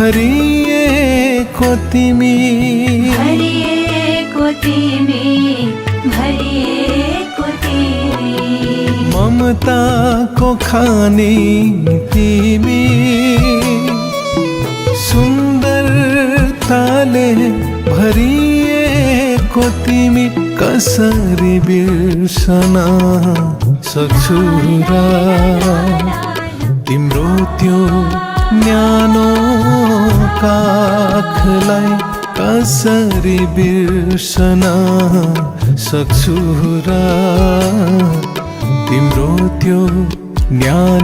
भरिएको तिमी, भरिएको तिमी, भरिएको तिमी, ममताको खानी तिमी, सुन्दरताले भरिएको तिमी, कसरी बिर्सन सक्छु र तिम्रो त्यो न्यानो काखलाई कसरी बिर्सन सक्छु र तिम्रो त्यो न्यानो